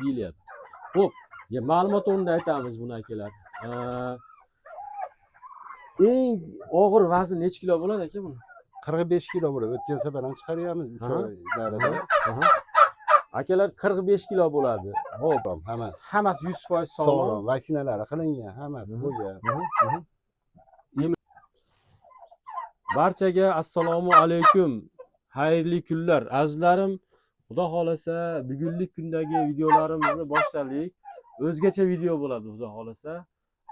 Deyilyapti. Xo'p, ya ma'lumot o'rnida aytamiz buni, akalar. Eng og'ir vazn necha kilo bo'ladi, aka, buni? 45 kilo bo'ladi. O'tgan safar ham chiqaryapmiz 3 oy narida. Aha. Akalar, 45 kilo bo'ladi. Xo'p, Hammasi hammasi 100% sog'lom. Sog'lom, vaksinalari qilingan, hammasi bo'lgan. Barchaga assalomu alaykum. Xayrli kunlar, azizlarim. Xudo xolasa, bugunlik kundagi videolarimizni boshladik. O'zgacha video bo'ladi, xudo xolasa.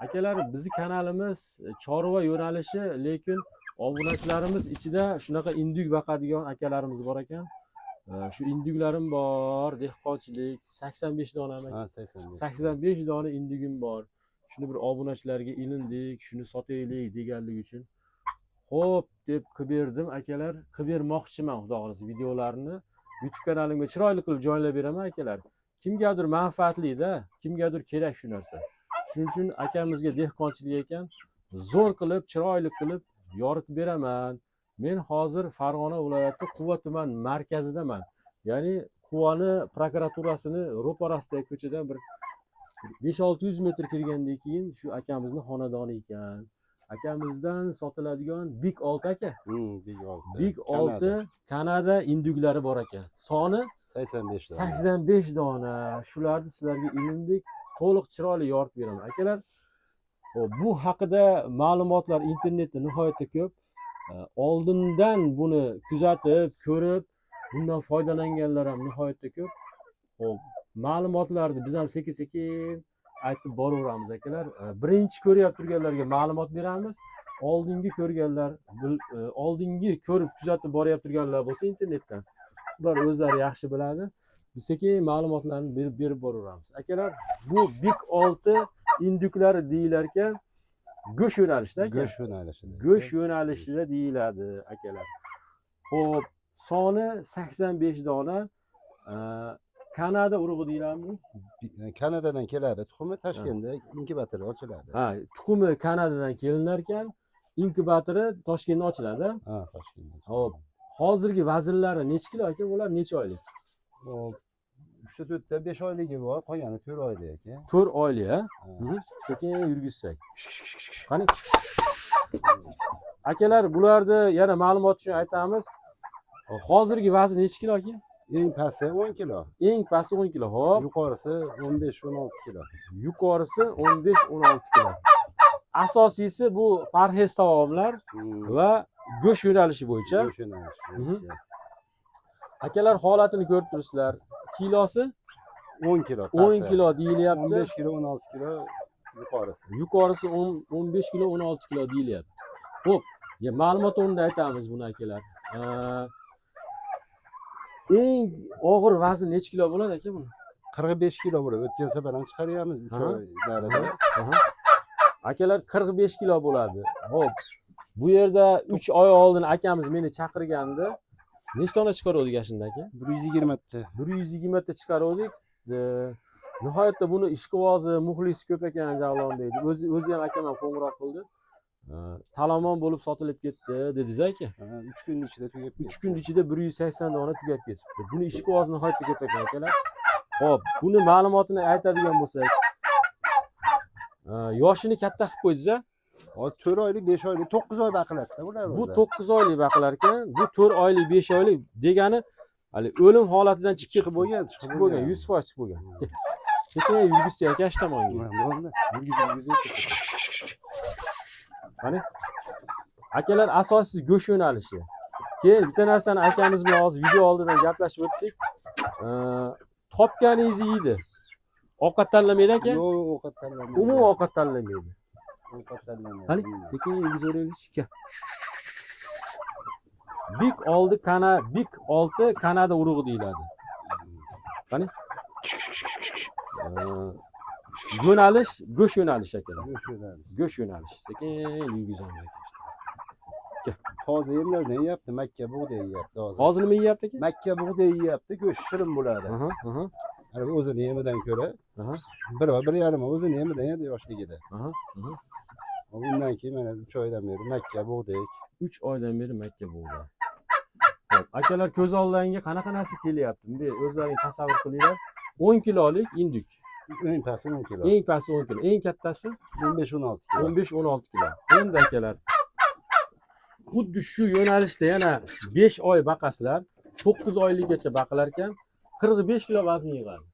Akalar, bizni kanalimiz chorva yo'nalishi, lekin obunachilarimiz ichida shunaqa индюк boqadigan akalarimiz bor ekan. Shu индюк larim bor, dehqonchilik 85 donami? Ha, 85. 85 dona индюк im bor. Shuni bir obunachilarga ilindik, shuni sotaylik deganlik uchun. Xo'p deb qilib berdim, akalar, qilib bermoqchiman, xudo xohlasa, videolarni YouTube kanalimga chiroyli qilib joylab beraman, akalar. Kimgadir manfaatli-da, kimgadir kerak shu narsa. Shuning uchun akamizga dehqonchilik ekan, zo'r qilib, chiroyli qilib yoritib beraman. Men hozir Farg'ona viloyati Quva tuman markazidaman. Ya'ni Quvani prokuraturasini ro'parasidagi ko'chadan bir 5-600 metr kirgandan keyin shu akamizni xonadoni ekan. Akamizdan sotiladigan Big 6, aka. Big 6. Big 6 Kanada индюк lari bor ekan. Soni 85 dona. 85 dona. Shularni sizlarga ilindik, to'liq chiroyli yoritib beraman. Akalar, xo'p, bu haqida ma'lumotlar internetda nihoyatda ko'p. Oldindan buni kuzatib, ko'rib, bundan foydalanganlar ham nihoyatda ko'p. Xo'p, ma'lumotlarni biz ham sekin-sekin aytib boraveramiz, akalar. Birinchi ko'ryapti turganlarga ma'lumot beramiz. Oldingi ko'rganlar, oldingi ko'rib, kuzatib boryapti turganlar bo'lsa internetdan, ular o'zlari yaxshi biladi. Biz sekin ma'lumotlarni berib boraveramiz. Akalar, bu Big 6 индюк lari deyilar ekan, go'sht yo'nalishida, aka. Go'sht yo'nalishida. Go'sht yo'nalishida deyiladi, akalar. Xo'p, soni 85 dona. Kanada urug'i deyiladimi bu? Kanadadan keladi. Tuxumi Toshkentda inkubatorda ochiladi. Ha, tuxumi Kanadadan kelinar ekan, inkubatori Toshkentda ochiladi. Ha, Toshkentda. Xo'p, hozirgi vaznlari necha kilo, aka? Bular necha oylik? Xo'p, 3 ta 4 ta 5 oyligi bor, qolgani 4 oylik, aka. 4 oylik, ha? Ha. Sekin yurgizsak. Qani? Akalar, bularni yana ma'lumot uchun aytamiz. Hozirgi vazni necha kilo, aka? Eng pasti 10 kilo. Eng pasti 10 kilo. Xo'p, Yuqorisi 15-16 kilo. Yuqorisi 15-16 kilo. Asosiysi bu parhez taomlar va go'sht yo'nalishi bo'yicha. Go'sht yo'nalishi bo'yicha. Akalar, holatini ko'rib turibsizlar. Kilosi 10 kilo 10 pasti. Kilo deyilyapti. 15 kilo, 16 kilo yuqorisi. Yuqorisi 10, 15 kilo, 16 kilo deyilyapti. Xo'p, ya ma'lumot o'rnida aytamiz buni, akalar. Eng og'ir vazn necha kilo bo'ladi, aka, buni? 45 kilo bo'ladi. O'tgan safar ham chiqaryapmiz 3 oy narida. Aha. Akalar, 45 kilo bo'ladi. Xo'p, bu yerda 3 oy oldin akamiz meni chaqirgandi. Nechta dona chiqaruvdik shunda, aka? 120 ta. 120 ta chiqaruvdik. Nihoyatda buni ishqibozi, muxlisi ko'p ekan Javlonbek. O'zi ham, akam ham qo'ng'iroq qildi. Talomon bo'lib sotilib ketdi, dedingiz, aka. 3 kun ichida tugab ketdi. 3 kun ichida 180 dona tugab ketibdi. Buni ishqibozi nihoyatda ko'p ekan, akalar. Xo'p, buni ma'lumotini aytadigan bo'lsak, yoshini katta qilib qo'ydingiz, a? Hozir 4 oylik, 5 oylik, 9 oy baqiladi bular Bu o'zi. 9 oylik baqilar ekan, bu 4 oylik, 5 oylik degani hali o'lim holatidan chiqib Chiqib ketdi. bo'lgan, chiqib Chiqib bo'lgan, 100% chiqib bo'lgan. Sekin yurgizchi, aka, shu tomonga. Bo'ldi. Yurgiz, yurgiz. Qani? Akalar, asosiysi go'sht yo'nalishi. Keyin bitta narsani akamiz bilan hozir video oldidan gaplashib o'tdik. Topganingizni yeydi. Ovqat tanlamaydi, aka? Yo'q, ovqat tanlamaydi. Umuman ovqat tanlamaydi. Ovqat tanlamaydi. Qani, sekin yurgizaveraylik. Big oldi kana, Big 6 Kanada urug'i deyiladi. Qani? Yo'nalish go'sht yo'nalishi, akalar. Go'sht yo'nalishi. Go'sht yo'nalishi. Sekin yurgizamiz, aka işte. Toza yemlardan yeyapti, makka bug'doy yeyapti hozir. Hozir nima yeyapti, aka? Makka bug'doy yeyapti, go'sht shirin bo'ladi. Aha, aha, Hani o'zini yemidan ko'ra bir oy, 1,5 oy o'zini yemidan yedi yoshligida. Aha, aha. Undan keyin mana 3 oydan beri makka bug'doy. 3 oydan beri makka bug'doy. Xo'p, akalar, ko'z oldlaringga qanaqa narsa kelyapti? Bunday o'zlaring tasavvur qilinglar. 10 kilolik индюк. Eng pasti 10 kilo. Eng pasti 10 kilo, eng kattasi 15-16 kilo. 15-16 kilo. Endi akalar, xuddi shu yo'nalishda yana 5 oy baqasizlar, 9 oylikgacha baqilar ekan, 45 kilo vazn yig'adi.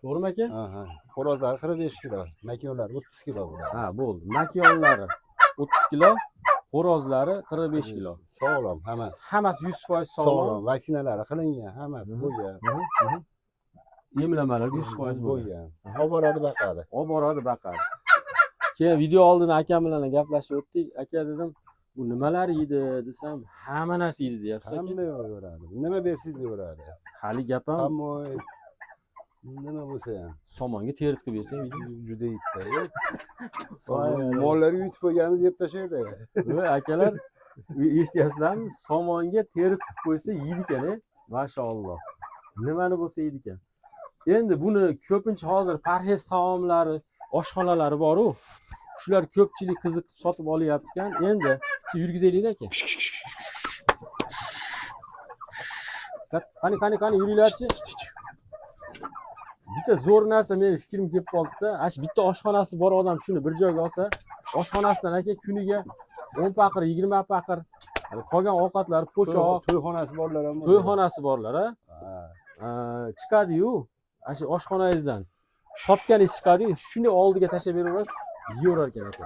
To'g'rimi, aka? Aha. Xo'rozlari 45 kilo, makonlari 30 kilo bo'ladi. Ha, bo'ldi. Makonlari 30 kilo, xo'rozlari 45 kilo. Sog'lom hammasi. Hammasi 100% sog'lom. Sog'lom, vaksinalari qilingan, hammasi bo'lgan. Emlamalar 100% bo'lgan. Bo'lgan. Olib boradi, baqadi. Olib boradi, baqadi. Keyin video oldin akam bilan gaplashib o'tdik. Aka dedim, bu nimalar yeydi desam, hamma narsa yeydi deyapsiz, aka. Hamma yo'q, nima bersangiz yeyveradi. Hali gap ham Hamma nima bo'lsa ham. Somonga teritib bersang yeydi. Juda yeydi. Voy, voy. Mollarga yutib qo'yganimiz yeb tashlaydi. Voy, akalar, eshityapsizlarmi? Somonga teritib qo'ysa yeydi ekan, e? Mashaalloh. Nimani bo'lsa yeydi ekan. Endi buni ko'pincha hozir parhez taomlari, oshxonalari bor-u. Shular ko'pchilik qiziqib sotib olyapti ekan. Endi yurgizaylik, aka. Qani, qani, qani, yuringlarchi. Bitta zo'r narsa meni fikrim kelib qoldi-da. Ana shu bitta oshxonasi bor odam shuni bir joyga olsa, oshxonasidan aka kuniga 10 paqir, 20 paqir qolgan ovqatlar, po'choq, To'yxonasi borlar ham bor. To'yxonasi borlar, a? Ha. Chiqadi-yu, ana shu oshxonangizdan topganingiz chiqadi-yu, shuni oldiga tashlab beraverasiz, yeyaverar ekan aka.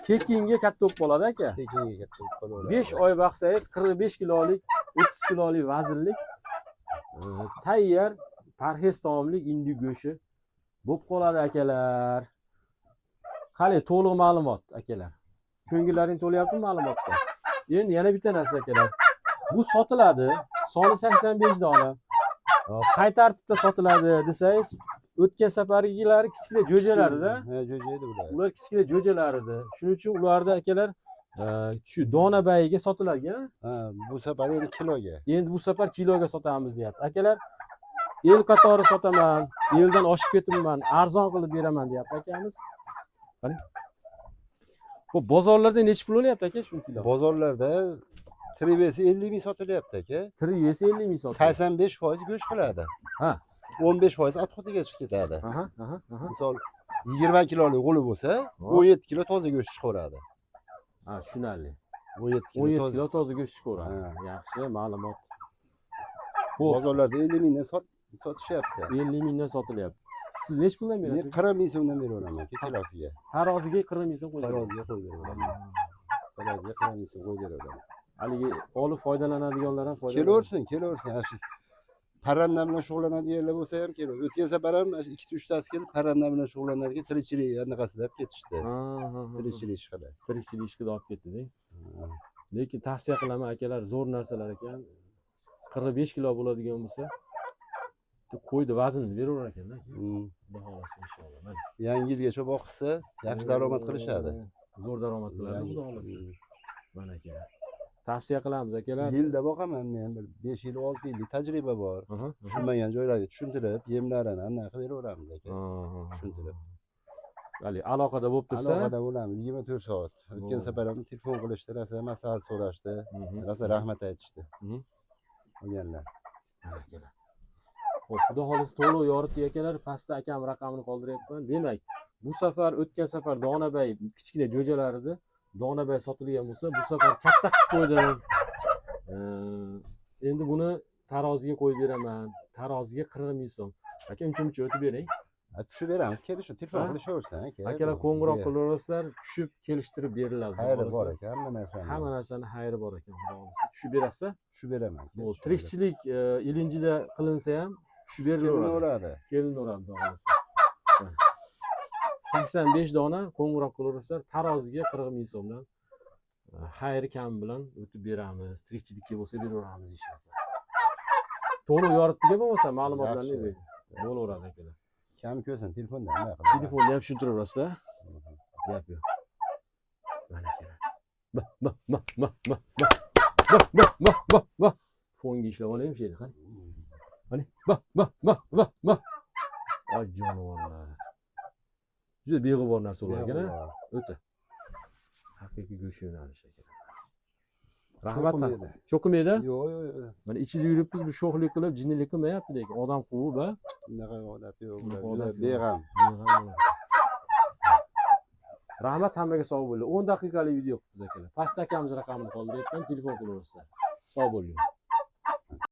Tekinga katta bo'lib qoladi, aka. Tekinga katta bo'lib qolaveradi. 5 oy baqsangiz 45 kilolik, 30 kilolik vaznlik tayyor parhez taomlik индюк go'shti bo'lib qoladi, akalar. Qali to'liq ma'lumot, akalar. Ko'ngillaring to'lyaptimi ma'lumotga? Endi yana bitta narsa, akalar. Bu sotiladi. Soni 85 dona. Qay tartibda sotiladi desangiz, o'tgan safargilari kichkina jo'jalar edi. Ha, jo'ja edi bular. Ular kichkina jo'jalar edi. Shuning uchun ularda, akalar, shu dona bayiga sotiladi. Ha, bu safar endi kiloga. Endi bu safar kiloga sotamiz deyapti. Akalar, el qatori sotaman, eldan oshib ketibman, arzon qilib beraman deyapti akamiz. Qarang. Bu bozorlarda nechi pul bo'lyapti, aka, shu kilo? Bozorlarda tirik вес i 50 ming sotilyapti, aka. Tirik вес i 50 ming sotiladi. 85% go'sht qiladi. 15% отход iga chiqib ketadi. Aha, aha, aha. Misol 20 kilolik qo'li bo'lsa, 17 kilo toza go'sht chiqaveradi. Ha, tushunarli. 17 kilo 17 toza. Kilo toza go'sht chiqaveradi. Ha. Yaxshi ma'lumot. Xo'p, Bozorlarda 50 mingdan sotishyapti. 50 mingdan sotilyapti. Siz nechi puldan Men berasiz? 40 ming so'mdan beraveraman aka kilosiga. Taroziga 40 ming so'm qo'yib berasiz. Taroziga qo'yib beraveraman. Taroziga 40 ming so'm qo'yib beraveraman. Haligi olib foydalanadiganlar ham foydalanadi. Kelaversin, kelaversin. Ana shu parranda bilan shug'ullanadiganlar bo'lsa ham kelaver. O'tgan safar ham mana shu ikkita uchtasi kelib parranda bilan shug'ullanadigan tirikchilik anaqasida olib ketishdi. Ha, ha, ha, ha. Tirikchilik ishqida. Tirikchilik ishqida olib ketdi. Lekin tavsiya qilaman, akalar, zo'r narsalar ekan. 45 kilo bo'ladigan bo'lsa, bitta qo'yni vaznini beraverar ekanda. Xudo xohlasa, inshaalloh. Mana. Yangi yilgacha boqishsa, yaxshi daromad qilishadi. Zo'r daromad qiladi, xudo xohlasa. Mana, akalar. Tavsiya qilamiz, akalar. Yilda boqaman men, bir 5 yil, 6 yillik tajriba bor. Aha, aha. Tushunmagan joylarga tushuntirib, yemlarini anaqa qilib beraveramiz, aka. Aha. Tushuntirib. Haligi aloqada bo'lib tursa, Aloqada bo'lamiz 24 soat. O'tgan Bo'ldi. safar ham telefon qilishdi, rosa maslahat so'rashdi, rosa rahmat aytishdi. Olganlar. Mana, akalar. Xo'p, xudo xohlasa to'liq yoritdik, akalar. Pastda akam raqamini qoldiryapman. Demak, bu safar o'tgan safar donabay kichkina jo'jalar edi. Donabay sotilgan bo'lsa, bu safar katta qilib qo'ydim. Endi buni taroziga qo'yib beraman. Taroziga 40 ming so'm. Aka, uncha muncha o'tib bering. Ha, tushib beramiz, kelishuv, telefon Ha? qilishaversin, aka. Akalar, qo'ng'iroq qilaverasizlar, tushib kelishtirib beriladi. Xudo Xayri bor xohlasa. aka, hamma narsani. Hamma narsani xayri bor ekan, xudo xohlasa. Tushib berasizlar. Tushib beraman. Bu tirikchilik ilinjida qilinsa ham tushib berilaveradi. Kelinaveradi. Kelinaveradi, xudo xohlasa. 85 dona, qo'ng'iroq qilaverasizlar, taroziga 40 ming so'mdan xayri kam bilan o'tib beramiz. Tirikchilikka bo'lsa beraveramiz inshaalloh. To'liq yoritdik bo'lmasa ma'lumotlarni Yaxshi. bering. Bo'laveradi, akalar. Kam ko'rsin telefonda bunday qilib. Telefonda ham tushuntiraverasizlar. Gap yo'q. Mana, akalar. Ba ba ba ba ba ba ba ba ba ba ba. Fonga ishlab olaymi shu yerda, qani? Qani? Ba ba ba ba ba. Ay, jonivorlar. Juda beg'ubor narsa ular ekan, a? O'ta. Haqiqiy go'sht yo'nalishi ekan. Rahmat. Cho'qimaydi. Cho'qimaydi. Yo'q. Mana ichida yuribmiz, bu sho'xlik qilib, jinnilik qilmayapti lekin odam quvib, a? Unaqa odat yo'q. Unaqa Ular odat yo'q. Beg'am. Rahmat hammaga, sog' bo'linglar. 10 daqiqalik video qilibmiz, akalar. Pastda akamiz raqamini qoldiryapman, telefon qilaverasizlar. Sog' bo'linglar.